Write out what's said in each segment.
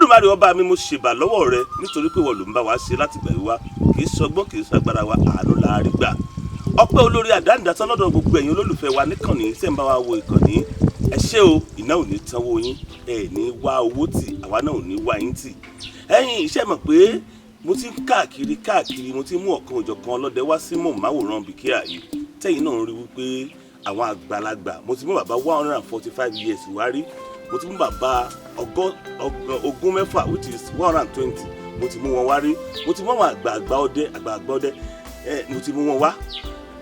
Olódùmarè ọba mi, mo ṣèbà lọ́wọ́ rẹ nítorí pé wọ́n ló ń bá wa ṣe láti gbà wá. Kì í ṣọgbọ́n, kì í ṣagbára wa, àánú la rí gbà. Ọpẹ́ olórí àdáǹdátán lọ́dọ̀ gbogbo ẹ̀yin olólùfẹ́ wa níkànnì tẹ́ ń bá wa wo ìkànnì. Ẹ ṣé o, iná ò ní tanwó yín, ẹ ní wá owó tì, àwa náà ò ní wá yín tì. Ẹ̀yin iṣẹ́ mọ̀ pé mo ti ń káàkiri káàkiri, mo ti mú ọ̀kan òjọ̀kan ọlọ́dẹ wá sí mọ̀máwòrán Bìkíà yìí, tẹ́yìn náà ń rí wípé àwọn àgbàlagbà. Mo ti mú bàbá 145 years wá rí, mo ti mú bàbá 26, which is 120, mo ti mú wọn wá rí. Mo ti mú àwọn àgbààgbà ọdẹ, àgbààgbà ọdẹ ẹ, mo ti mú wọn wá.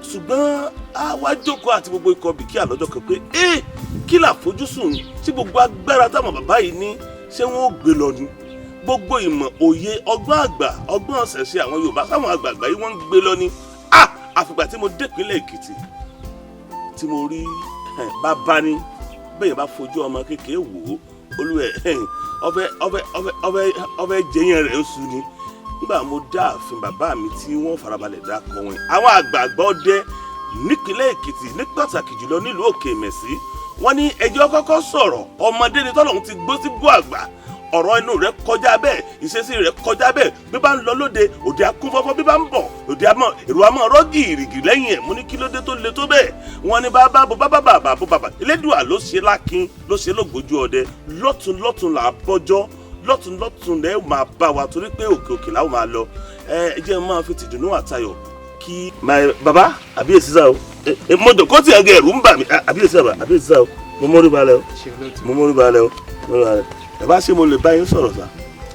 Ṣùgbọ́n a wá jókòó àti gbogbo ikọ̀ Bìkíà lọ́jọ́ kan pé ẹ kí làfojúsùn tí gbogbo agbára táwọn bàbá yìí ní, ṣé wọn ò gbé lọ ni? Gbogbo ìmọ̀, òye, ọgbọ́n àgbà, ọgbọ́n ọ̀sẹ̀ṣẹ̀ àwọn Yorùbá sáwọn àgbààgbà yìí wọ́n ń gbé lọ ni. Ah, àfìgbà tí mo dépínlẹ̀ Èkìtì tí mo rí bàbá ni bẹ́ẹ̀ bá fojú ọmọ kékeré wò ó, olúwẹ̀ ọbẹ̀ ọbẹ̀ ọbẹ̀ ọbẹ̀ ọbẹ̀ jẹyàn rẹ̀ ń su ni. Nígbà mo dá ààfin bàbá mi tí wọ́n farabalẹ̀ dá kọ wọn, àwọn àgbààgbà ọdẹ nípínlẹ̀ Èkìtì, ní pàtàkì jùlọ nílùú Òkè Mẹ̀sí, wọ́n ní ẹjọ́ kọ́kọ́ sọ̀rọ̀. Ọmọdé ni tọ́lọ́hún ti gbó sí gbó àgbà. Ọ̀rọ̀ inú rẹ̀ kọjá bẹ́ẹ̀, ìṣesí rẹ̀ kọjá bẹ́ẹ̀. Bí bá ń lọ lóde, òde akún fọ́fọ́. Bí bá ń bọ̀, òde àmọ́ èrò àmọ́ ọ̀rọ̀ gìrìgìrì lẹ́yìn ẹ̀. Mo ní kí ló dé tó le tó bẹ́ẹ̀? Wọ́n ní bàbá bo bàbá bàbá bo bàbá, Elédùà ló ṣe lákin, ló ṣe lógbójú ọdẹ. Lọ́tún lọ́tún là á bọ́jọ́, lọ́tún lọ́tún lẹ́ máa bá wa, torí pé òkè òkè làwọn máa lọ. Ẹ jẹ́ máa fi tìdùnnú àtayọ̀ kí. Bàbá àbíyèsí sá o, mo dòkó tí ẹgẹ ẹ̀rù ń bà mí. Àbíyèsí bàbá, àbíyèsí sá o, mo mórí balẹ̀ o, mo mórí balẹ̀ o, mo mórí balẹ̀. Bàbá, ṣé mo lè bá yín sọ̀rọ̀ sá?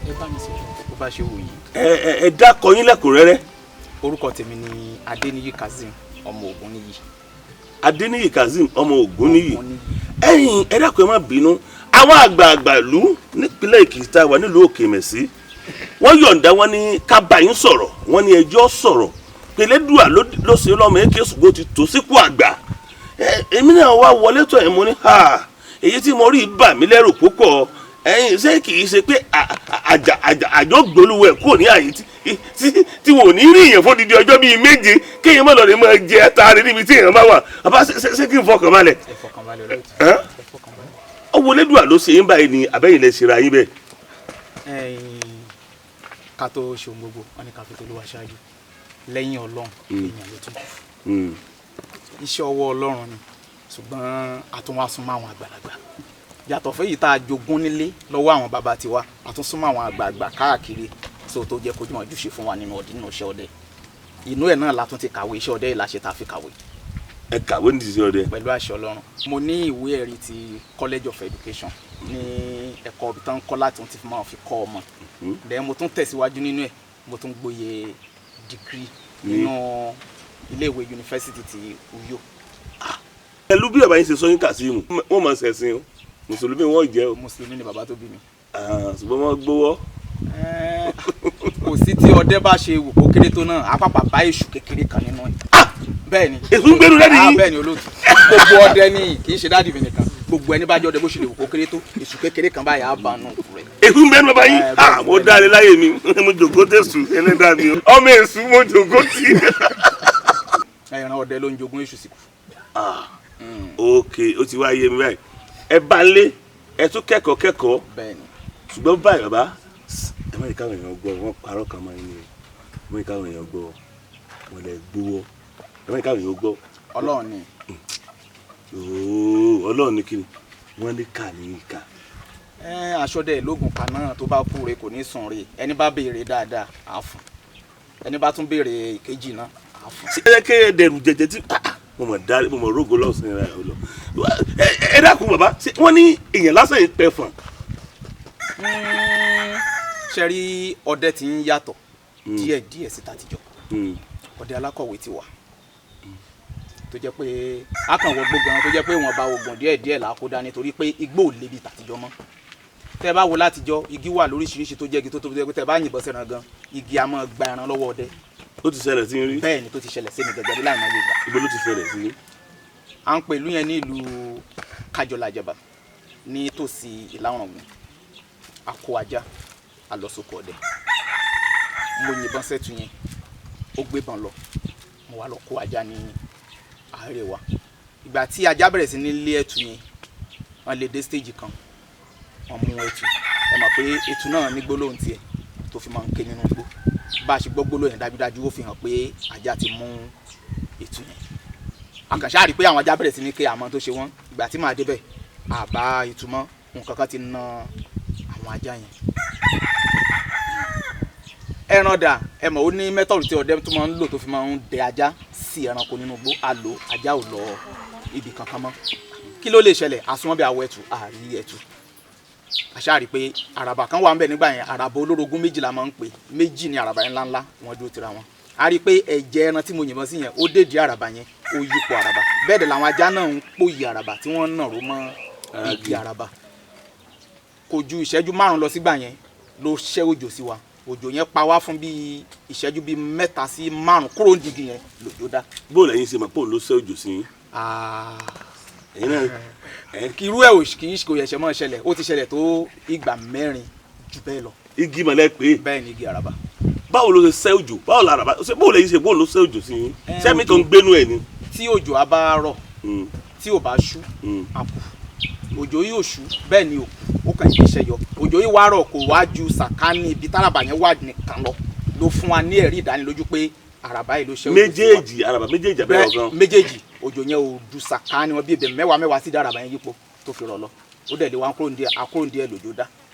Ẹ bá mi sọ̀rọ̀ bó bá ṣe wù yín. Ẹ ẹ ẹ dákọ yín lẹ́kùnrẹ́rẹ́. Orúkọ tèmi ni Adéníyì Kazeem ọmọ Ògúnníyì. Adéníyì Kazeem ọmọ Ògúnníyì. Ògúnníyì. Ẹ̀yin, ẹ dákun, ẹ má bínú. Àwọn àgbààgbà ìlú nípínlẹ̀ Èkìtì tá a wà nílùú Òkè Mẹ̀sí, wọ́n yọ̀ǹda, wọn ní ká bá yín sọ̀rọ̀. Wọ́n ní ẹjọ́ sọ̀rọ̀ pẹ̀lẹ́dùà ló ṣe lọ́mọ èké, ṣùgbọ́n ó ti tó sípò àgbà. Èmi náà wá wọlé tó ẹ̀, mo ní ha, èyí tí mo rí bà mí lẹ́rù púpọ̀. Ẹ̀yin, ṣé kì í ṣe pé àjà àjà àjọ gbólúwẹ̀ kò ní àyè tí wò ní rí èèyàn fún odidi ọjọ́ bíi 7, kéèyàn má lọ lè máa jẹ ẹta níbi tí èèyàn bá wà? Bàbá, ṣé kí n fọkàn balẹ̀? Ẹ fọkàn balẹ̀, olóòtú. Ẹ́? Ẹ fọkàn balẹ̀. Ọwọ́ Elédùà ló ṣe yín báyìí ni, àbẹ́yìn lẹ ṣe ra yín bẹ́ẹ̀? Ẹ̀yin, ká tó ṣe ohun gbogbo, wọn ní ká fi tolúwa ṣáájú. Lẹ́yìn Ọlọ́run, èèyàn ló tún kù. Iṣẹ́ ọwọ́ Ọlọ́run ni, ṣùgbọ́n a tún wá súnmọ́ àwọn àgbàlagbà. Yàtọ̀ fún èyí tá a jogún nílé lọ́wọ́ àwọn bàbá tiwa, a tún súnmọ́ àwọn àgbààgbà káàkiri, so tó jẹ́ kójú ojúṣe fún wa nínú ọdún, nínú iṣẹ́ ọdẹ. Inú ẹ̀ náà la tún ti kàwé iṣẹ́ ọdẹ yìí la ṣe tá a fi kàwé. Ẹ kàwé ní ti ṣe ọdẹ? Pẹ̀lú àṣẹ Ọlọ́run, mo ní ìwé ẹ̀rí ti College of Education ní ẹ̀kọ́ ibi tán kọ́ láti ti fi máa fi kọ́ ọmọ. Then mo tún tẹ̀síwájú nínú ẹ̀, mo tún gboyè degree nínú iléèwé yunifásitì ti Uyo. Pẹ̀lú bí bàbá yín ṣe sọ yín, Kazeem, wọ́n máa ṣẹ̀sìn o, mùsùlùmí wọ́n jẹ́ o. Mùsùlùmí ni bàbá tó bí mi. Ah, ṣùgbọ́n wọ́n gbowó. Kò sí tí ọdẹ bá ṣe wù kó kéré tó náà, apapa bá èṣù kékeré kan nínú ẹ̀. Bẹ́ẹ̀ ni. Èṣù ń gbénu lẹ́nu yín? Ah, bẹ́ẹ̀ ni, olóòtú. Gbogbo ọdẹ ni, kì í ṣe daddy mi nìkan. Gbogbo ẹni bá jẹ́ ọdẹ, bó ṣe lè wù kó kéré tó, èṣù kékeré kan báyìí á bá nù rẹ̀. Èṣù ń gbénu bàbá yín? Eh, Ah, bẹ́ẹ̀ ni, mo bẹ́ẹ̀ ni. dáre láyé mi, mo jòkó tẹ̀sù ẹlẹ́dàá mi o, ọmọ èṣù mo jòkó tì. Ẹran ọdẹ ló ń jogún èṣù síkù. Ah, ok, ó ti wá yé mi báyìí. Ẹ bá ń lé, ẹ tún kẹ́kọ̀ọ́ kẹ́kọ̀ọ́. Bẹ́ẹ̀ ni. Ṣùgbọ́n báyìí, bàbá, ẹ má yẹ káwọn èèyàn gbọ́. Wọ́n parọ́ kan máa ń ní o. Ẹ má yẹ káwọn èèyàn gbọ́, wọ́n lè gbowó. Ẹ má yẹ káwọn èèyàn gbọ́. Ọlọ́run ni. Ooo, Ọlọ́run ní kíni? Wọ́n ní kà ní ìkà. Ẹ aṣọdẹ lóògùn kan náà, tó bá kú re kò ní sùn re. Ẹni bá béèrè dáadáa, á fún. Ẹni bá tún béèrè ìkejì náà, á fún. Ṣé ẹ kẹ́ ẹ dẹrù jẹjẹ tí ah, ah, mo mọ̀ dárí, mo mọ̀ rógo lọ́sàn-án rẹ̀ lọ. Ẹ dákun bàbá, ṣé wọ́n ní èèyàn lásán yìí pẹ́ fún? Ṣe rí, ọdẹ tí ń yàtọ̀ díẹ̀ díẹ̀ sí tàtijọ́. Ọdẹ alákọ̀wé ti wà tó jẹ́ pé a kàn wọ gbógan, tó jẹ́ pé wọ́n bá oògùn díẹ̀ díẹ̀ là á kó dání, torí pé igbó ò lébi tàtijọ́ mọ́. Tẹ́ bá wo látijọ́, igi wà lóríṣiríṣi tó jẹ́ igi tó tóbi, tó jẹ́ pé tẹ́ bá yìnbọn sẹ́ran gan, igi a máa gba ẹran lọ́wọ́ ọdẹ. Ó ti ṣẹlẹ̀ sí rí? Bẹ́ẹ̀ ni, tó ti ṣẹlẹ̀ sí mi gẹ́gẹ́ bí láì mọ̀ ìgbà. Ibo ló ti ṣẹlẹ̀ sí? À ń pè ìlú yẹn ní ìlú Kájọlàjàbà, ní tòsí Ìlà-Ọ̀ràngún. A kó ajá, a lọ sóko ọdẹ. Mo yìnbọn sẹ́tù yẹn, ó gbébọn lọ. Mo wá lọ kó ajá ní àárẹ̀ wa. Ìgbà tí ajá bẹ̀rẹ̀ sí ní lé ẹ̀tù yẹn, wọ́n lè dé stage kan, wọ́n mú ẹ̀tù. Ẹ mọ̀ pé etu náà ní gbólóhùn tiẹ̀ tó fi máa ń ké nínú igbó. Bá a ṣe gbọ́ gbólóhùn yẹn, dájúdájú ó fi hàn pé ajá ti mú etu yẹn. Àkànṣe rí i pé àwọn ajá bẹ̀rẹ̀ sí ní ké, àmọ́ tó ṣe wọ́n. Ìgbà tí màá débẹ̀, àbá ìtumọ̀ nǹkan kan ti na àwọn ajá yẹn. Ẹran dà, ẹ mọ̀, ó ní method tí ọdẹ tó máa ń lò tó fi máa ń dẹ ajá sí ẹranko nínú igbó. A lò, ajá ò lọ ibì kankan mọ́. Kí ló lè ṣẹlẹ̀? Àsùnwọ̀n bí àwọ̀ ẹ̀tù àrí ẹ̀tù. Àṣà rí i pé àràbà kan wà ń bẹ̀ nígbà yẹn. Àràbà olórogún méjì la máa ń pè, méjì ní àràbà yẹn, ńláńlá, wọ́n dúró tira wọn. A rí i pé ẹ̀jẹ̀ ẹran tí mo yìnbọn sí yẹn, ó dédìí àràbà yẹn, ó yípo àràbà. Bẹ́ẹ̀ dẹ̀ làwọn ajá náà ń pòyì àràbà tí wọ́n ń nàró mọ́ igi àràbà. Kò ju ìṣẹ́jú 5 lọ sígbà yẹn ló ṣẹ́ òjò sí wa. Òjò yẹn pa wá fún bíi ìṣẹ́jú bíi 3 sí 5 kúrò nídìí yẹn lòjò dá. Bó lẹ́yìn ṣe mọ̀ pé òun ló ṣẹ́ òjò sí yín? Ẹ̀yin náà ẹ̀? Kí irú ẹ̀ ò kì í kò yẹ̀ṣẹ̀ mọ́ ṣẹlẹ̀. Ó ti ṣẹlẹ̀ tó ìgbà 4 jù bẹ́ẹ̀ lọ. Igi mọ̀lẹ́ pé? Bẹ́ẹ̀ ni, igi àràbà. Báwo ló ṣe ṣẹ́ òjò? Báwo la àràbà ṣe? Báwo lẹ́yìn ṣe, báwo ló ṣẹ́ òjò sí yín? Sẹ́mi tó ń gbénú ẹ̀ ni? Tí òjò á bá rọ̀, tí ò bá ṣú, àkù òjò yìí ò ṣú, bẹ́ẹ̀ ni òkú ó kàn yí iṣẹ́ yọ. Òjò yìí wá rọ̀, kò wá ju sàkání ibi táràbà yẹn wà nìkan lọ, ló fún wa ní ẹ̀rí ìdánilójú pé àràbà yìí ló ṣẹ́ òjò sí wa. Méjèèjì, àràbà méjèèjì abẹ́rẹ́ ọ̀gan? Méjèèjì. Òjò yẹn ò ju sàkání wọn bí ebè mẹ́wàá mẹ́wàá sí àràbà yẹn yípo tó fi rọ̀ lọ. Ó dẹ̀ lé wa kúrò ní àkúrò ní ẹ̀ lòjò dá.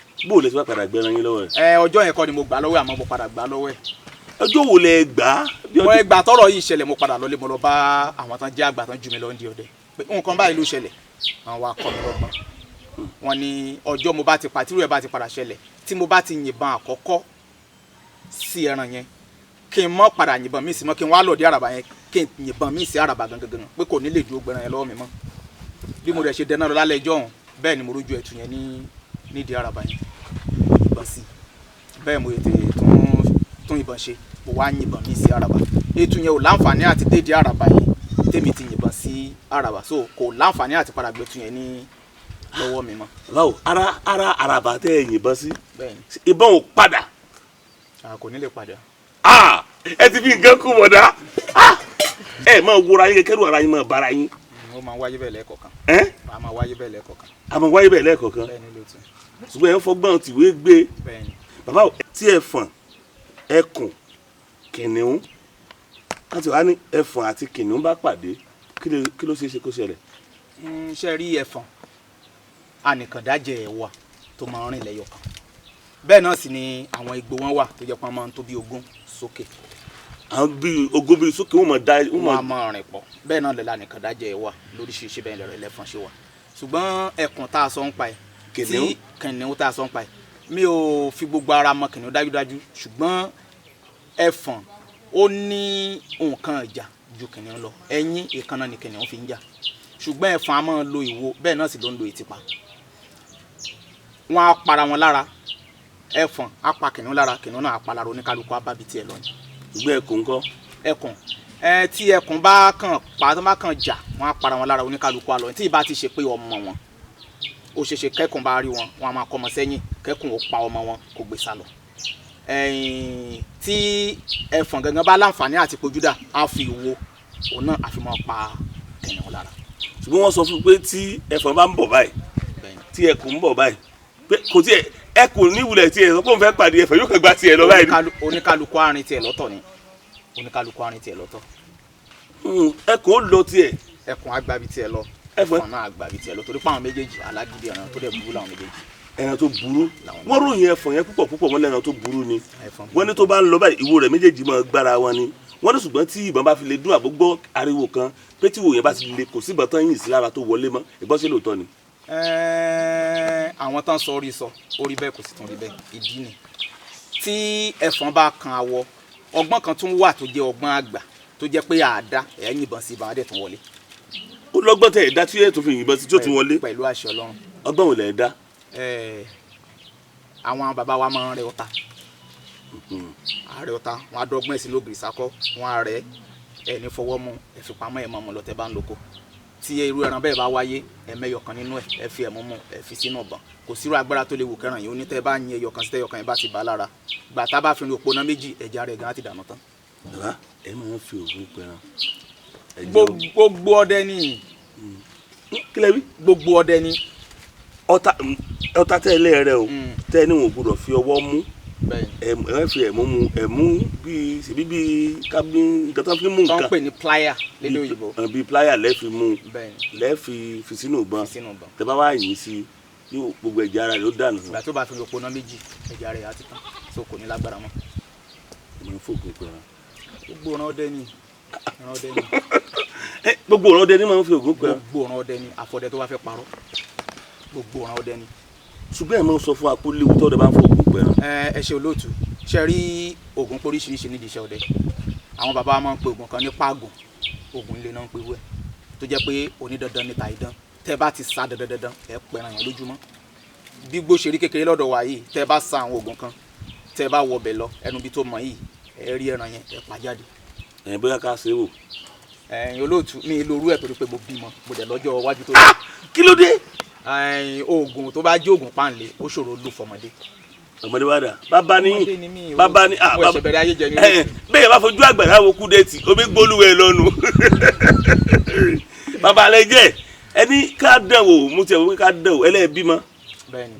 Bó lẹ ṣe wá padà gbẹran yín lọ́wọ́ ẹ̀? Ẹ ọjọ́ yẹn kọ́ ni mo gbà lọ́wọ́ ẹ̀, àmọ́ mo padà gbà lọ́wọ́ ẹ̀. Ọjọ́ wo lẹ gbà á? Bí Mo ọjọ́ ẹgbà tọrọ yìí ṣẹlẹ̀, mo padà lọlé, mo lọ bá àwọn tán jẹ́ àgbà tán jù mí lọ ní ọdẹ pé nǹkan báyìí ló ṣẹlẹ̀. Àwọn wa kọ́ mi lọ́gbọ́n. Wọ́n ní ọjọ́ mo bá ti pa tírú ẹ̀ bá ti padà ṣẹlẹ̀, tí mo bá ti yìnbọn àkọ́kọ́ sí ẹran yẹn, kí n mọ́ padà yìnbọn míì sí mọ́, kí n wá lòdì àràbà yẹn, kí n yìnbọn míì sí àràbà gangan gangan, pé kò ní lè dúró gbẹran yẹn lọ́wọ́ mi mọ́. Bí mo dẹ̀ ṣe dẹná lọ lálẹ́ ẹjọ́ ọ̀hún, bẹ́ẹ̀ ni mo rójú ẹ̀tù yẹn ní nídìí àràbà yẹn. Mo yìnbọn sí i, bẹ́ẹ̀ mo tètè tún ìbọn ṣe, mo wá yìnbọn míì sí àràbà. Ètù yẹn ò láǹfààní àti dédìí àràbà yẹn tèmi ti yìnbọn sí àràbà, so kò láǹfààní àti padà gbẹ̀tù yẹn ní lọ́wọ́ mi mọ́. Báwo ara àràbà tẹ́ ẹ yìnbọn sí? Bẹ́ẹ̀ ni. Ìbọn ò padà? Kò ní lè padà. Ah, ẹ ti fi nǹkan kú bọ̀dá. Ah, ẹ máa wọra yín kẹrù ara yín máa bára yín. Ó máa ń wáyé bẹ́ẹ̀ lẹ́ẹ̀kọ̀kan. Ẹ́? A máa wáyé bẹ́ẹ̀ lẹ́ẹ̀kọ̀kan. Àmọ́ wáyé bẹ́ẹ̀ lẹ́ẹ̀kọ̀kan. Bẹ́ẹ̀ ni lóòótọ́. Ṣùgbọ́n ẹ ń fọgbọ́n tìwé gbé. Bẹ́ẹ̀ ni. Bàbá o, tí ẹfọ̀n, ẹkùn, kìnìún láti wá ní ẹfọ̀n àti kìnìún bá pàdé, kí ló ṣeé ṣe kó ṣẹlẹ̀? Ṣe rí ẹfọ̀n anìkàndájẹ ẹ̀ wà tó máa ń rìn lẹ́yọ̀ kan, bẹ́ẹ̀ náà sì ni àwọn igbó wọn wà tó jẹ́ pé wọ́n máa ń tó bí 20 sókè. Àwọn bíi 20 bíi sókè, wọ́n máa dá wọ́n Wọ́n á máa máa rìn pọ̀. Bẹ́ẹ̀ náà lẹ́la anìkàndájẹ ẹ̀ wà lóríṣiríṣi, bẹ́ẹ̀ lẹ́rọ ẹlẹ́fọ̀n ṣe wà. Ṣùgbọ́n ẹkùn tá a sọ ń pa ẹ̀, Kìnìún? Tí kìnìún tá a sọ ń pa ẹ̀, mi ò fi gbogbo ara mọ kìnìún dájúdájú, ṣùgbọ́n ẹfọ̀n ó ní nǹkan ìjà ju kìnìún lọ. Ẹyín, èékánná ni kìnìún fi ń jà, ṣùgbọ́n ẹfọ̀n a máa lo ìwo, bẹ́ẹ̀ náà sì ló ń lo ìtìpa. Wọ́n á para wọn lára. Ẹfọ̀n á pa kìnìún lára, kìnìún náà á pa lára. Oníkálukú á bábi tiẹ̀ lọ ni. Ṣùgbọ́n ẹkùn ńkọ́? Ẹkùn ẹ, tí ẹkùn bá kàn pa, tó bá kàn jà, wọ́n á para wọn lára, oníkálukú á lọ. Tí ìbá ti ṣe pé ọmọ wọn ó ṣe ṣe, kẹ́kùn bá rí wọn, wọn á máa kọ́ ọmọ sẹ́yìn, kẹ́kùn ó pa ọmọ wọn kó gbé sá lọ. Ẹ̀yìn tí ẹfọ̀n gangan bá láǹfààní àti pojúdà, á fi ìwo òun náà á fi máa pa kìnìún lára. Ṣùgbọ́n wọ́n sọ fún pé tí ẹfọ̀n bá ń bọ̀ báyìí, Bẹ́ẹ̀ni. tí ẹkùn ń bọ̀ báyìí, pé kò tí ẹkùn níwulẹ̀ tí ẹ sọ pé òun fẹ́ pàdé ẹfọ̀n, yóò kàn gba tiẹ̀ lọ báyìí ni. Oníkálukú á rìn tiẹ̀ lọ́tọ̀ ni, oníkálukú á rìn tiẹ̀ lọ́tọ̀. Ẹkùn ó lọ tiẹ̀. Ẹkùn á gbabi tiẹ̀ lọ. Ẹfọ̀n? Ẹfọ̀n náà á gbabi tiẹ̀ lọ, torí pé àwọn méjèèjì, alágídí ẹran tó dẹ̀ burú làwọn méjèèjì. Ẹran tó burú. Làwọn. Wọ́n ròyìn ẹfọ̀n yẹn púpọ̀ púpọ̀, wọ́n lẹ́ran tó burú ni. Ẹfọ̀n. Wọ́n ní tó bá ń lọ báyìí, ìwo rẹ̀ méjèèjì máa gbára wọn ni. Wọ́n ní ṣùgbọ́n tí ìbọn bá fi lè dún àbó gbọ́ ariwo kan, pé tí ìwo yẹn bá ti lè, kò sí ìbọn tán yìn sí lára tó wọlé mọ́. Ìbọn ṣe lóòótọ́ ni? Àwọn tán sọ orí sọ orí bẹ́ẹ̀, kò sì tún rí bẹ́ẹ̀. Ìdí ni tí ẹfọ̀n bá kan awọ, ọgbọ́n kan tún wà tó jẹ́ ọgbọ́n àgbà, tó jẹ́ pé àdá ẹ̀ yìnbọn sí ìbọn, adẹ̀ tún wọlé. Ó lọ́gbọ́n tẹ̀ ẹ̀dá tí yẹn tó fi yìnbọn sí tí ó tún wọlé? Pẹ̀lú àṣẹ Ọlọ́run. Ọgbọ́n ò lẹ̀ dá? Àwọn bàbá wa máa ń rẹ ọta, ààrẹ ọta wọn á dọ́gbọ́n ẹ̀ sínú ògìrì sákọ́, wọn á rẹ ẹ̀ ní fọwọ́ mú ẹ̀ fi pamọ́, ẹ̀ mọ́ ọmọ lọ́tẹ̀ bá ń loko. Tí irú ẹran bẹ́ẹ̀ bá wáyé, ẹ mẹ́yọ kan nínú ẹ̀, ẹ fi ẹ̀mú mú, ẹ fi sínú ọ̀bọ̀n. Kò sírú agbára tó lè wù kẹràn yìí ó ní. Tẹ́ bá yin ẹyọ kan sí, tẹ́yọ kan yẹn bá ti bá lára gbà, tá bá fi rin òpónà méjì, ẹ̀já rẹ̀ gan á ti dànù tán. Bàbá, ẹ máa ń fi òògùn pẹran ẹ jẹun. Gbogbo ọdẹ ni. Kí lẹ wí? Gbogbo ọdẹ ni. Ọta tẹ́lẹ̀ rẹ o, tẹ́ ní wọn ò gbọdọ̀ fi ọwọ́ mú. Bẹ́ẹ̀ni. Ẹ fi ẹ̀mú mu, ẹ̀mú bíi ṣèbí bíi kábí nǹkan tó fi mú Tó ń nǹkan pè ní plier lédè òyìnbó. Bíi plier lẹ́ẹ̀fi mú, Bẹ́ẹ̀ni. lẹ́ẹ̀fi fi sínú ìbọn. Sínú ìbọn. Tẹ́ bá wá yìn sí, yóò gbogbo ẹ̀jẹ̀ ara rẹ̀ ó dànù. Ìgbà tó bá fi lòpọ̀ náà méjì, ẹ̀jẹ̀ rẹ̀ á ti tán, so kò ní lágbára mọ́. Mo ń fògùn pẹran. Gbogbo ọ̀ràn ọdẹ ni, ọ̀ràn ọdẹ ni. Gbogbo ọ̀rọ̀ ọdẹ ni máa ń fi ògùn pẹran. Gbogbo ọ̀ràn ọdẹ ni, àfọ̀dẹ tó bá fẹ́ parọ́, gbogbo ọ̀ràn ọdẹ ni. Ṣùgbọ́n ẹ̀ máa ń sọ fún wa pé ó léwu tọ́dẹ bá ń fògùn pẹran. Ẹ ṣe olóòtú, ṣe rí oògùn póríṣiríṣi nídìí iṣẹ́ ọdẹ. Àwọn bàbá wa máa ń pe oògùn kan ní páàgùn, oògùn ilé náà ń pe wẹ́, tó jẹ́ pé onídandan níta ìdán, tẹ́ bá ti sa dandan dandan, ẹ pẹran yẹn lójúmọ́. Bí gbó ṣe rí kékeré lọ́dọ̀ wa yìí, tẹ́ bá sa àwọn oògùn kan, tẹ́ bá wọbẹ̀ lọ ẹnu bí tó mọ̀ yìí, ẹ rí ẹran yẹn, ẹ pa jáde. Ẹ̀ bóyá ká ṣe wò. Ẹ̀yin olóòtú, mi lorú ẹ̀ torí pé mo bímọ, mo dẹ̀ lọ́jọ́ iwájú tó. Kí ló dé? Ẹ̀yin, oògùn tó bá jẹ́ oògùn páǹlé, ó ṣòro lò fọmọdé. Ọmọdé wa dà, bàbá ní Ọmọdé ni mí o. Bàbá ní Mo ẹ̀ṣẹ̀ bẹ̀rẹ̀ ayé jẹ ní. Bẹ́ẹ̀ bá fojú àgbàrá wo kúdẹ́ẹ̀tì, omi gbólúwẹ̀ lọ́nu. Bàbá rẹ jẹ́ ẹni ká dán wò, mo tiẹ̀ wò pé ká dán wò ẹlẹ́ẹ̀bímọ. Bẹ́ẹ̀ni.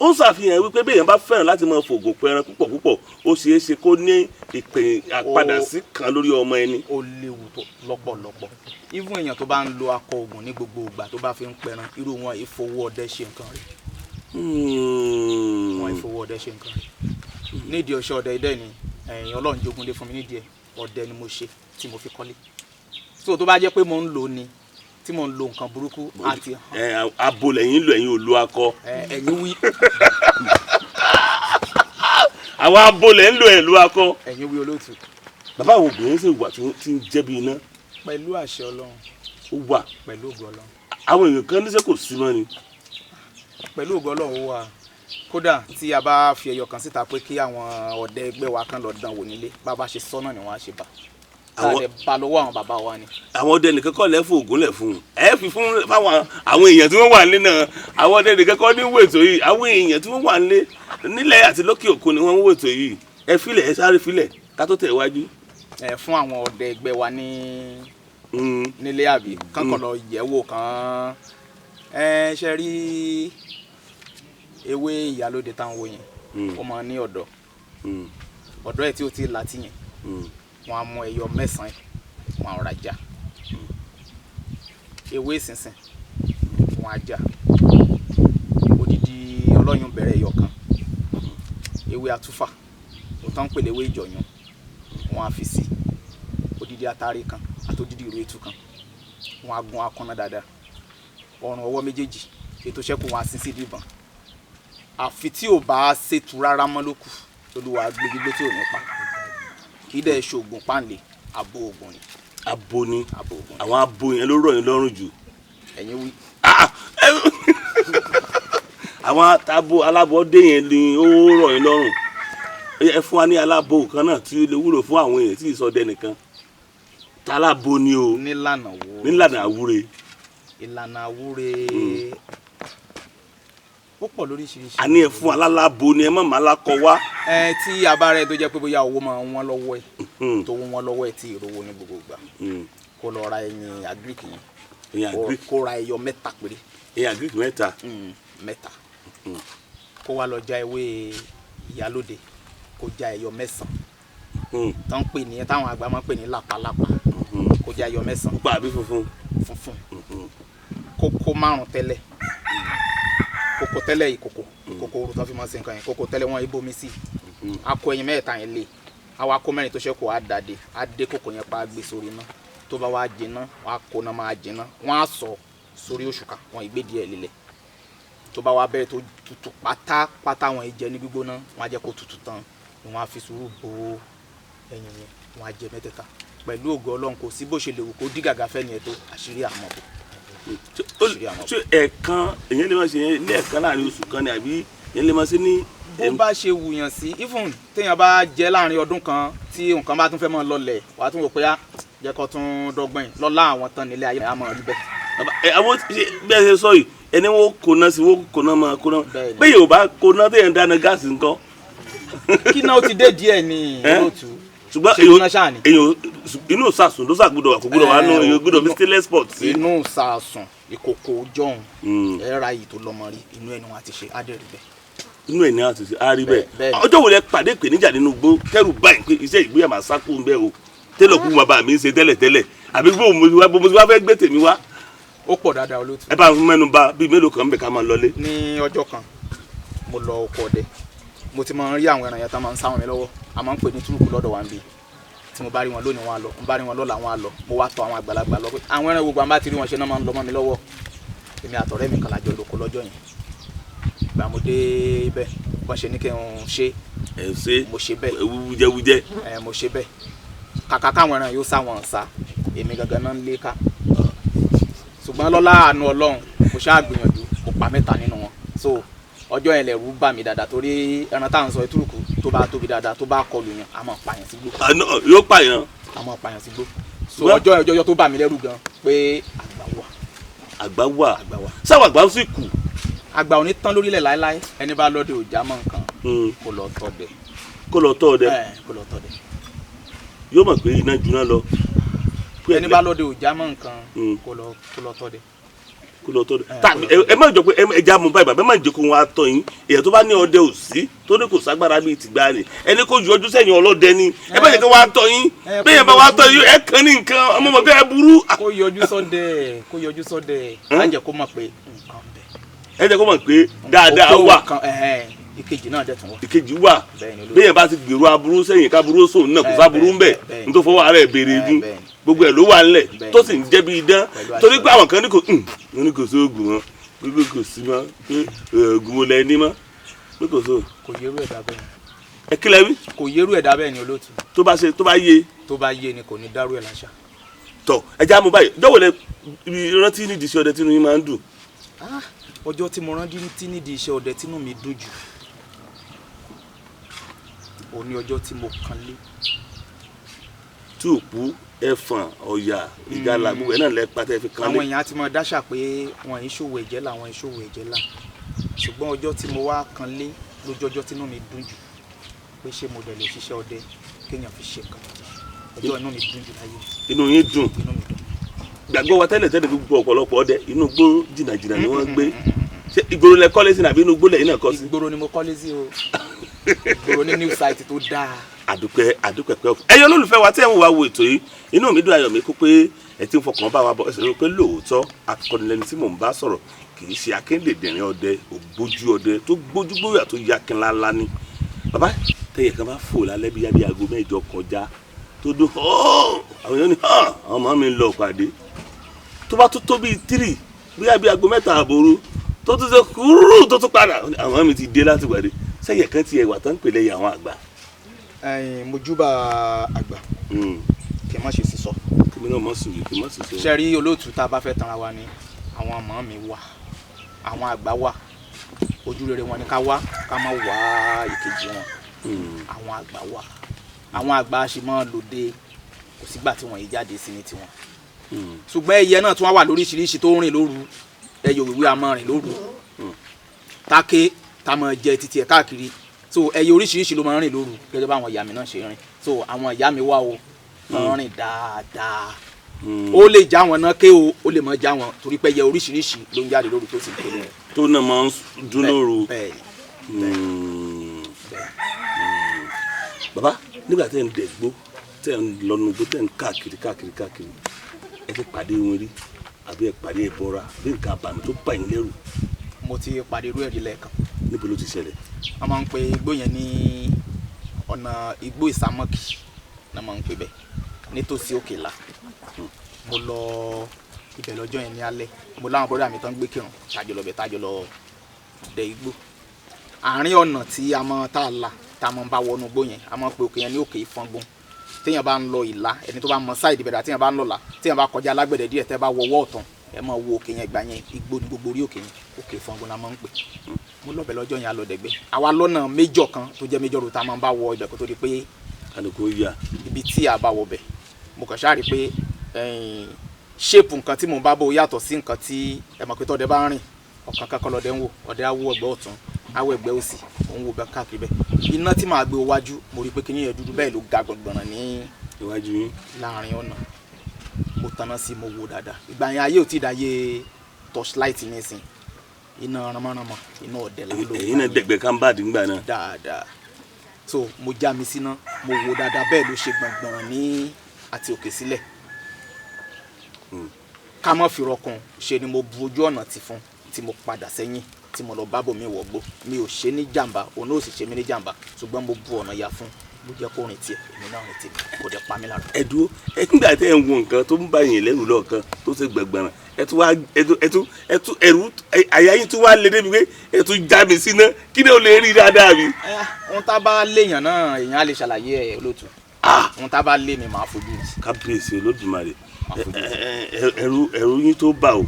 Ó ń ṣàfihàn wípé bẹ́ẹ̀ yẹn bá fẹ́ràn láti máa fògùn pẹran púpọ̀ púpọ̀, ó ṣeé ṣe kó ní ìpè àpadà sí kan lórí ọmọ ẹni. Ó léwu tó lọ́pọ̀lọpọ̀. Even èèyàn tó bá ń lo akọ oògùn ní gbogbo ìgbà tó bá fi ń pẹran, irú wọn yìí fowó ọdẹ ṣe nǹkan rẹ̀. Wọn yìí fowó ọdẹ ṣe nǹkan rẹ̀. Nídìí ọṣẹ ọdẹ idẹ ni ẹ̀yìn Ọlọ́run jogún lé fún mi nídìí ẹ̀, ọdẹ ni mo ṣe tí mo fi kọ́lé. So tó bá jẹ́ pé mo ń lò ni, tí mo ń lo nǹkan burúkú àti Ẹ abo lẹ́yìn lò, ẹ̀yin ò lo akọ. Ẹ̀yin wí. Àwọn abo lẹ́ ń lò, ẹ̀ lo akọ. Ẹ̀yin wí, olóòtú. Bàbá, àwọn obìnrin sì wà tí wọ́n ti ń jẹ́ bí iná. Pẹ̀lú àṣẹ Ọlọ́run. Ó wà. Pẹ̀lú ògo Ọlọ́run. Àwọn èèyàn kan níṣẹ́ kò sí mọ́ ni. Pẹ̀lú ògo Ọlọ́run, ó wà. Kódà tí a bá fi ẹyọ kan síta pé kí àwọn ọ̀dẹ ẹgbẹ́ wa kan lọ dán wò nílé, bá a bá ṣe sọ́nà ni wọ́n á ṣe bá Àwọn- tá a dẹ̀ bá lọ́wọ́ àwọn bàbá wa ni. Àwọn ọdẹ nìkan kọ́ lẹ́ fún ògùn lẹ̀ fún un, ẹ fi fún fáwọn àwọn èèyàn tí wọ́n wà nílé náà. Àwọn ọdẹ nìkan kọ́ ní wètò yìí, àwọn èèyàn tí wọ́n wà nílé nílẹ̀ àti lókè òkun ni wọ́n ń wètò yìí. Ẹ filẹ̀, ẹ sáré filẹ̀ ká tó tẹ̀ wájú. Ẹ fún àwọn ọ̀dẹ ẹgbẹ́ wa ní nílé àbí kankan lọ yẹ̀ wò kàn ẹ ṣe rí ewé ìyálóde táwọn wò yẹn, ó máa ní ọ̀dọ̀ ọ̀dọ̀ ẹ̀ tí ó ti láti yẹn, wọn á mú ẹyọ mẹ́sàn-án, wọn á rà já ewé ìsinsìn, wọn á já odidi ọlọ́yún bẹ̀rẹ̀ ẹyọ kan, ewé atúfà ó tán ń pèlè ewé ìjọ̀yún, wọn á fi sí odidi atare kan àti odidi ìró ètù kan, wọn á gun akọnà dáadáa, ọrùn ọwọ́ méjèèjì ètò ṣẹ́kù wọn á sin sí ìdìbọn, àfi tí ò bá ṣètù rárá mọ́ ló kù. Olúwa gbé gbígbé tí ò ní pa, kì í dẹ̀ ṣoògùn páǹlé, abo oògùn ni. Abo ni. Abo oògùn ni. Àwọn abo yẹn ló rọ̀ yín lọ́rùn jù. Ẹ̀yin wí. Ah, àwọn atabo alábọ́dé yẹn ni ó rọ̀ yín lọ́rùn. Ẹ fún wa ní alábo kan náà tí ó lè wúlò fún àwọn èèyàn tí ìsọdẹ nìkan, talábo ni o. Nílànà wo? Nílànà àwúre. Ìlànà àwúre, ó pọ̀ lóríṣiríṣi. Àní ẹ fún alálábo ni, ẹ má má lákọ wá. Ẹ tí a bá rẹ tó jẹ́ pé bóyá owó máa ń wọ́n lọ́wọ́ ẹ̀, tó wọ́n lọ́wọ́ ẹ̀ tí ìrówó ní gbogbo ìgbà, kó lọ ra ẹyin agric yẹn. Ẹyin agric. Kó ra ẹyọ mẹ́ta péré. Ẹyin agric mẹ́ta. Mẹ́ta, kó wá lọ já ewé ìyálóde, kó já ẹyọ mẹ́sàn-án tó ń pè ní, táwọn àgbà máa ń pè ní làpálàpá, kó já ẹyọ mẹ́sàn-án. Pupa àbí funfun? Funfun. Kókó márùn tẹ́lẹ̀, kókó tẹ́lẹ̀, ìkòkò ìkòkò òru tó fi máa ń ṣe nǹkan yẹn, kókó tẹ́lẹ̀ wọn ibomi sí, akọ ẹyin mẹ́ta yẹn lé, àwa kó mẹ́rin tó ṣẹ́kù, á dàdé, á dé kókó yẹn pa, á gbé sórí iná, tó bá wá jiná, wọn á kóná máa jiná, wọn á sọ sórí òṣùkà, wọn ìgbé díẹ̀ lílẹ̀, tó bá wá bẹ̀rẹ̀ tó tutù pátápátá, wọn jẹ ní gbígbóná, wọn á jẹ́ kó tutù tán ni wọn á fi sùúrù bò ẹyin yẹn, wọn á jẹ mẹ́tẹ̀ẹ̀ta. Pẹ̀lú ògo Ọlọ́run, kò sí bó ṣe lè wù kó dí gàgà fẹ́ ni ẹ̀ tó, àṣírí àmọ́ bò. Ṣé ẹ̀ẹ̀kan èyàn lè máa ṣe yẹn ní ẹ̀ẹ̀kan láàrin oṣù kan ni, àbí èyàn lè máa ṣe ní? Bó bá ṣe wùyàn sí, even téèyàn bá jẹ láàrin ọdún kan, tí nǹkan bá tún fẹ́ mọ́ lọlẹ̀, wàá tún wò pé á jẹ́ kó tún dọ́gbọ́n yìí lọ́lá àwọn tán nílé ayé àmọ́ rí bẹ́ẹ̀. Ẹ àwọn ṣe bí ẹ ṣe sọ yìí, ẹni wọ́n kóná sí, wọ́n kóná máa kóná. Bẹ́ẹ̀ni. Bẹ́ẹ̀ yóò bá kóná téèyàn dáná gáàsì ńkọ́? Kí náà ó ti dé díẹ̀ ní Ẹ́? olóòtú. Ṣùgbọ́n Ṣe iná ṣáà ni. Èyàn inú sàsùn ló sàgbọ́dọ̀ wà, kò gbọ́dọ̀ wà nù, èyàn gbọ́dọ̀ fi stainless pot sí. Inú sàásùn. Ìkòkò jọ̀hún, ẹ ra èyí tó lọ́mọ rí, inú ẹ̀ ni wọ́n á ti ṣe, á dẹ̀ rí bẹ́ẹ̀. Inú ẹ̀ ní àti ṣe á rí bẹ́ẹ̀. Bẹ́ẹ̀ ni. Ọjọ́ wo lẹ pàdé ìpèníjà nínú igbó kẹrù báyìí pé iṣẹ́ ìgbéyàwó máa sákú ń bẹ́ o, tẹ́lọ̀ kú bàbá mi ń ṣe tẹ́lẹ̀ tẹ́lẹ̀, àbí bó mo ti wá, bó mo ti wá fẹ́ gbé tèmi wá? Ó pọ̀ dáadáa, olóòtú. Ẹ bá ń mẹ́nu bà bíi mélòó kan ń bẹ̀ ká máa lọlé. Ní ọjọ́ kan, mo lọ oko ọdẹ. Mo ti máa ń rí àwọn ẹran yẹn tá máa ń sáwọn mi lọ́wọ́, a máa ń pè ní túrùkù lọ́dọ̀ wa ń bí. Tí mo bá rí wọn lónìí, wọn á lọ. Mo bá rí wọn lọ́la, wọn á lọ. Mo wá tọ̀ àwọn àgbàlagbà lọ pé àwọn ẹran gbogbo àwọn bá ti rí wọn ṣe náà máa ń lọ mọ́ mi lọ́wọ́. Èmi àtọ̀rẹ́ mi kan lájọ lóko lọ́jọ́ yẹn. Ìgbà mo dé ibẹ̀, wọ́n ṣe ní kí n ṣe. Ẹ ṣe. Mo ṣe bẹ́ẹ̀. Wújẹwújẹ. Ẹ, mo ṣe bẹ́ẹ̀. Kàkà káwọn ẹran yóò sá, wọn sá, èmi gangan náà ń lé ká. Ṣùgbọ́n lọ́lá àánú Ọlọ́run, mo ṣáà gbìyànjú, mo pa mẹ́ta nínú wọn. So ọjọ́ yẹn lẹ̀rù bà mí dáadáa, torí ẹran tá à ń sọ, ìtúrùkù, tó bá tóbi dáadáa, tó bá kọlù yẹn, a máa pààyàn sígbó. Àná yóò pààyàn. A máa pààyàn sígbó. So ọjọ́ yẹn, ọjọ́ tó bà mí lẹ́rù gan pé àgbà wà. Àgbà wà. Àgbà wà. Sáwọn àgbà ń sì kù. Àgbà ò ní tán lórílẹ̀ láéláé. Ẹni bá lọ́dẹ ò já mọ́ nǹkan, kó lọ tọdẹ. Kó lọ tọ́ ọdẹ. Ẹ, kó lọ tọdẹ. Yóò mọ̀ pé iná juná lọ. Pé Ẹni bá lọ́dẹ ò já mọ́ nǹkan, kó lọ tọdẹ. Kó lọ tọ́ ọdẹ. Ẹ, Tá kó lọ. ẹ má jọ pé ẹ já mu báyìí, bàbá, ẹ má jẹ́ kó wọn á tọ́ yín. Èèyàn tó bá ní ọdẹ ò sí, tó ní kò ságbára bíi tìgbà ni, ẹni kó yọjú sẹ́yìn ọlọ́dẹ ni. Ẹ má jẹ́ kó wọn á tọ́ yín. Ẹ, bẹ́ẹ̀ bá kó wọn á yọjú. tọ́ yín, ẹ kàn ní nǹkan ọmọ mọ̀ bẹ́ẹ̀ burú. Kó yọjú sọ́dẹ, kó yọjú sọ́dẹ. Á jẹ́ kó mọ̀ pé nǹkan bẹ. Ẹ jẹ́ kó mọ̀ pé dáadáa Òkú wà. nǹkan, ẹ̀hẹ́n, ìkejì náà dẹ̀ tún wà. Ìkejì wà. Bẹ́ẹ̀ ni olóòtú. Bẹ́ẹ̀ bá ti gbèrò aburú sẹ́yìn, káburú sóun náà kò sáburú ń bẹ̀. Bẹ́ẹ̀ ni. N tó fọwọ́ ara ẹ̀ béèrè igun, Bẹ́ẹ̀ ni. gbogbo ẹ̀ ló wà ńlẹ̀ Bẹ́ẹ̀ tó ni. sì ń jẹ́ bí idán. Pẹ̀lú àṣẹ. Torí pé àwọn kan ní kò wọ́n ní kò sóògùn mọ́, pé kò sí mọ́, pé oògùn wo lẹ ní mọ́, pé kò sóògùn. Kò yérú ẹ̀dá bẹ́ẹ̀ ni. Ẹ kílẹ̀ wí. Kò yérú ẹ̀dá bẹ́ẹ̀ ni, olóòtú. Tó bá ṣe, tó bá yé. Tó bá yé ni, kò ní dárú ẹ̀ láṣà. Tọ ẹ já mo báyìí, jọ̀wọ́ lẹ ibi rántí nídìí iṣẹ́ ọdẹ tínú yín máa ń dùn? Ah, ọjọ́ tí mo rántí nídìí iṣẹ́ ọdẹ tínú mi dùn jù, òní ọjọ́ tí mo kan lé. Tí òpú, ẹfọ̀n, ọ̀yà, ìgalà, gbogbo ẹ̀ náà lẹ pátá fi kan Àwọn lé. èèyàn á ti máa dáṣà pé wọn yìí ṣòwò ẹ̀jẹ̀ là, wọn yìí ṣòwò ẹ̀jẹ̀ là, ṣùgbọ́n ọjọ́ tí mo wá kan lé lójú ọjọ́ tínú mi dùn jù pé ṣé mo dẹ̀ lè ṣiṣẹ́ ọdẹ kéèyàn fi ṣe nǹkan gidi. Ọjọ́ inú mi dùn jù láyé. Inú yín dùn. Inú mi dùn. Gbàgbọ́ wa tẹ́lẹ̀ tẹ́lẹ̀, gbogbo ọ̀pọ̀lọpọ̀ ọdẹ, inú igbó jìnnàjìnnà ni wọ́n gbé. Ṣé ìgboro lẹ kọ́lé sí nàbí inú igbó lẹ́yìn náà kọ́ sí? Ìgboro ni mo kọ́lé sí o, ìgboro ní new site tó dáa. Àdúpẹ́, àdúpẹ́ pẹ́ ọ̀fọ̀. Ẹ̀yin olólùfẹ́ wa tẹ́ ń wá wo ètò yìí, inú mi dùn, ayọ̀ mi kú pé ẹ ti ń fọkàn bá wa bọ̀. Ẹ sì rí i pé lóòótọ́ akọnilẹ́ni tí mò ń bá sọ̀rọ̀ kì í ṣe akéǹdèdìrín ọdẹ, ògbójú ọdẹ tó gbójú gbóyà tó yakin lálá ni. Bàbá, tẹ̀yẹ̀ kan bá fò lálẹ́ bí yábí aago 8 kọjá tó dún hóó, àwọn èèyàn ní hàn àwọn ọmọ mi ń lọ pàdé. Tó bá tó tó bíi 3, bóyá bíi aago 3 àbòrú, tó tún ṣe kúrú, tó tún padà, àwọn mi ti dé láti pàdé. Sẹ́yẹ̀ kan tiẹ̀ wà tán ń pè lẹ́yìn àwọn àgbà? Ẹ̀yin, mo júbà àgbà. Kí n má ṣe sísọ. Kí mi náà mọ̀ sùn yìí, kí n má sì sọ. Ṣe rí, olóòtú, tá a bá fẹ́ tanra wa ni, àwọn ọmọ mi wà, àwọn àgbà wà, ojú rere wọn ni ká wá, ká má wá ìkejì wọn. Àwọn àgbà wà, àwọn àgbà ṣe máa lòde, kò sígbà tí wọ́n yìí jáde sí ní tiwọn. Ṣùgbọ́n ẹyẹ náà tún wá wà lóríṣiríṣi tó ń rìn lóru. Ẹyẹ òwìwí a máa rìn lóru, táké tá máa jẹ títí ẹ káàkiri. So ẹyẹ oríṣiríṣi ló máa ń rìn lóru gẹ́gẹ́ bá àwọn ìyá mi náà ṣe rìn. So àwọn ìyá mi wà o, wọ́n rìn dáadáa. Ó lè já wọn náà ké o, ó lè má já wọn, torí pé ẹyẹ oríṣiríṣi ló ń jáde lóru tó sì ń ké lóru. Tó náà máa ń dún lóru. Bẹ́ẹ̀ ni. Bẹ́ẹ̀. Bàbá, nígbà tẹ́ ń dẹ̀gbó, tẹ́ ń lọ́nu gbó, tẹ́ ń káàkiri káàkiri káàkiri, ẹ ti pàdé wọn rí, àbí ẹ pàdé ẹbọra, àbí nǹkan àbàmì tó bà yín lẹ́rù? Mo ti pàdé irú ẹ̀rí lẹ́ẹ̀kan. Níbo ló ti ṣẹlẹ̀? Wọ́n máa ń pe igbó yẹn ní ọ̀nà igbó Ìsámọ́kì náà máa ń pè bẹ́ẹ̀, nítòsí Òkèlà. Mo lọ ibẹ̀ lọ́jọ́ yẹn ní alẹ́. Mo láwọn bọ́dà mi tán gbé kírun, tájọ lọ bẹ̀, tájọ lọ dẹ igbó. Àárín ọ̀nà tí a mọ tá a là tá a mọ bá wọnú igbó yẹn, a mọ̀ pé òkè yẹn ní Òkè Ìfọ̀ngbọ̀n. Téèyàn bá ń lọ Ìlà, ẹni tó bá mọ side bẹ̀rẹ̀, téèyàn bá ń lọ là, téèyàn bá kọjá alágbẹ̀dẹ díẹ̀, tẹ́ bá wọwọ́ ọ̀tún, ẹ máa wo òkè yẹn. Ìgbà yẹn, igbó ní gbogbo orí òkè yẹn. Òkè Ìfọ̀ngbọ̀n la máa ń pè. Mo lọ́bẹ̀ lọ́jọ́ yẹn, a lọ dẹ̀gbẹ́ àwa lọ́nà méjọ kan tó jẹ́ méjọ ro tá a máa ń bá wọ ibẹ̀ kó tó di pé Kálukú yà. Ibi tí a bá wọ bẹ̀, mo kàn ṣáà rí i pé ṣéèpù nǹkan tí mò ń bá bò yàtọ̀ sí nǹkan tí ẹ mọ̀ pé tọ́dẹ bá ń rìn, ọ̀kan kankan lọ́dẹ ń wò. Ọdẹ á wò ẹ̀gbẹ́ ọ̀tún, á wò ẹ̀gbẹ́ òsì, òun wò bẹ́ẹ̀ káàkiri bẹ́ẹ̀. Iná tí màá gbé wájú, mo rí i pé kíní yẹn dúdú bẹ́ẹ̀ ló ga gbọ̀ngbọ̀nràn ní iwájú yín. Láàrin ọ̀nà. Mo tanná sí, mo wò dáadáa. Ìgbà yẹn, ayé ò tí ì dáyé. Torchlight nísìn, iná ránmọ́ránmọ́, iná ọ̀dẹ̀ là ń lò. Ẹ̀yin náà dẹ̀gbẹ́ kámbáàdì ńgbà náà. Dáadáa. So mo já mi síná, mo wo dáadáa, bẹ́ẹ̀ ló ṣe gbọ̀ngbọ̀n ní àti òkè sílẹ̀. Ká má fi rọkùn ṣe ni mo bu ojú ọ̀nà tì fún, tí mo padà sẹ́yìn, tí mo lọ bá bòmí wọ̀gbó. Mi ò ṣe ní jàǹbá, òun náà ò sì ṣe mí ní jàǹbá, ṣùgbọ́n mo bu ọ̀nà ya fún, mo jẹ́ kó rìn tiẹ̀, èmi náà rìn tèmi, kò dẹ̀ pa mí lára. Ẹ dúró, ẹ nígbà tẹ́ ẹ ń wo nǹkan tó ń bá yín lẹ́rù lọ́ọ̀kan tó ṣe gbẹ̀gbẹ̀rún, ẹ tún wá ẹ tún ẹ̀rù àyà yín tún wá lé débi pé ẹ tún já mi síná, kí ni ó lè rí dáadáa mi? Ohun tá a bá léèyàn náà, èèyàn á lè ṣàlàyé ẹ, olóòtú. Ohun tá a bá lé ni màá fojú rí. Kábíyèsí Olódùmarè, ẹ̀rù yín tó bà o,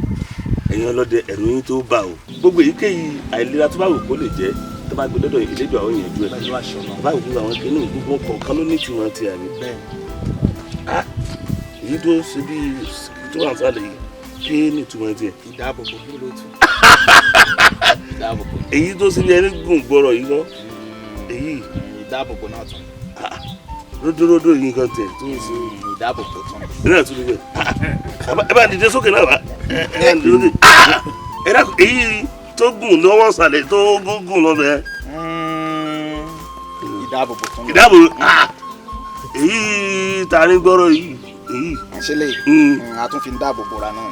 ẹ̀yin ọlọ́dẹ, ẹ̀rù yín tó bà o. Gbogbo èyíkéyìí àìlera tó bá wù kó lè jẹ́, tó bá gbé lọ́dọ̀ ìlẹ́jọ́ àwọn èèyàn ju ẹ̀. Pẹ̀lú àṣẹ Ọlọ́run. Bá wù kó àwọn kìnnìún gbogbo kọ̀ọ̀kan ló ní tiwọn ti àmì. Bẹ́ẹ̀. Èyí tó ṣe bí tó wà sálẹ̀ yìí, kí ni ìtumọ̀ tiẹ̀? Ìdáàbòbò, olóòtú, ìdáàbòbò. Èyí tó ṣe bí ẹni gùn gbọ́rọ̀ yìí gan èyí? Ìdáàbòbò náà tún. Ródóródó yìí nǹkan tẹ̀ tó ń ṣe? Ìdáàbòbò tún. Ẹ náà tún níbẹ̀, ẹ bá dìde sókè náà, bá ẹ bá dìde sókè. Ẹ dákun, èyí tó gùn lọ́wọ́ sàlẹ̀ tó gùn lọ́bẹ̀? Ìdáàbòbò tún. Ìdáàbòbò. Èyí tààrin gbọ́rọ̀ yìí, èyí? Ṣe lè a tún fi ń dáàbò bora náà.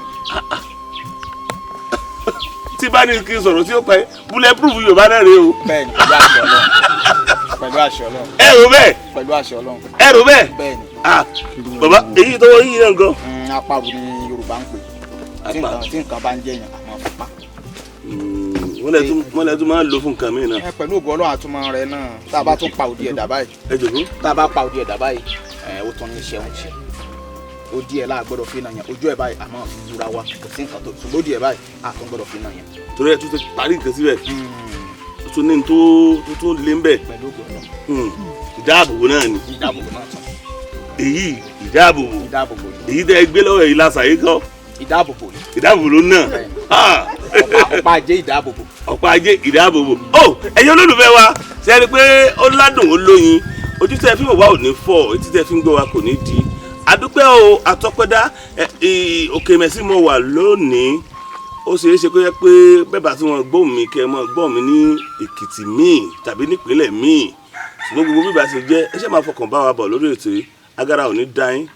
Tí bá ní kí n sọ̀rọ̀ tí ó pẹ́, bulletproof Yorùbá náà rèé o. Bẹ́ẹ̀ni, pẹ̀lú àṣẹ Ọlọ́run, pẹ̀lú àṣẹ Ọlọ́run. Ẹ rò bẹ́ẹ̀? Pẹ̀lú àṣẹ Ọlọ́run. Ẹ rò bẹ́ẹ̀? Bẹ́ẹ̀ni. Bàbá, èyí tọwọ́ yìí náà gan? Apárò ni Yorùbá ń pè tí nǹkan bá ń jẹyàn, àmọ́ fipá. Wọ́n lẹ tún máa ń lò fún nǹkan mìíràn. Ẹ pẹ̀lú ògo Ọlọ́run, àtúmọ̀ rẹ̀ náà, tá a bá tún pa òdi ẹ̀dá báyìí. Ẹ jòkó. Tá a bá pa òdi ẹ̀dá báyìí, ó tún ní iṣẹ́ ń ṣe. Òdi ẹ̀ láà gbọ́dọ̀ fi náà yẹn ojú ẹ̀ báyìí, àmọ́ ìdúra wa kò sí nǹkan tó, ṣùgbọ́n òdi ẹ̀ báyìí, àtún gbọ́dọ̀ fi náà yẹn. Torí ẹ tún ti parí nǹkan síbẹ̀, ó tún ní tó tó lé ń bẹ̀. Pẹ̀lú ògo Ọlọ́run. Ìdáàbòbò náà ni. Ìdáàbòbò náà tún. Èyí ìdáàbòbò? Ìdáàbòbò ni. Èyí tẹ́ ẹ gbé lọ́wọ́ èyí lásà yìí kọ́? Ìdáàbòbò ni. Ìdáàbòbò ló náà. Ọ̀pá ajé, ìdáàbòbò. Ọ̀pá ajé, ìdáàbòbò. Ó ẹ̀yin olólùfẹ́ wa, ṣe é rí i pé ó ládùn, ó lóyin? Ojú tẹ́ fi wò wá ò ní fọ́, etí tẹ́ fi ń gbọ́ wa kò ní di. Adúpẹ́ o, àtọ́pẹ́dá. Òkè Mẹ́sì mo wà lónìí. Ó ṣeé ṣe kó yẹ pé bẹ́ẹ̀ bá tí wọ́n gbóhùn mi, kẹ́ mọ́ gbóhùn mi ní Èkìtì míì tàbí nípínlẹ̀ míì, ṣùgbọ́n gbogbo bíbá ṣe jẹ́, ẹ ṣe máa fọkàn bá wa bọ̀ lórí ètò yìí. Agara ò ní dá yín.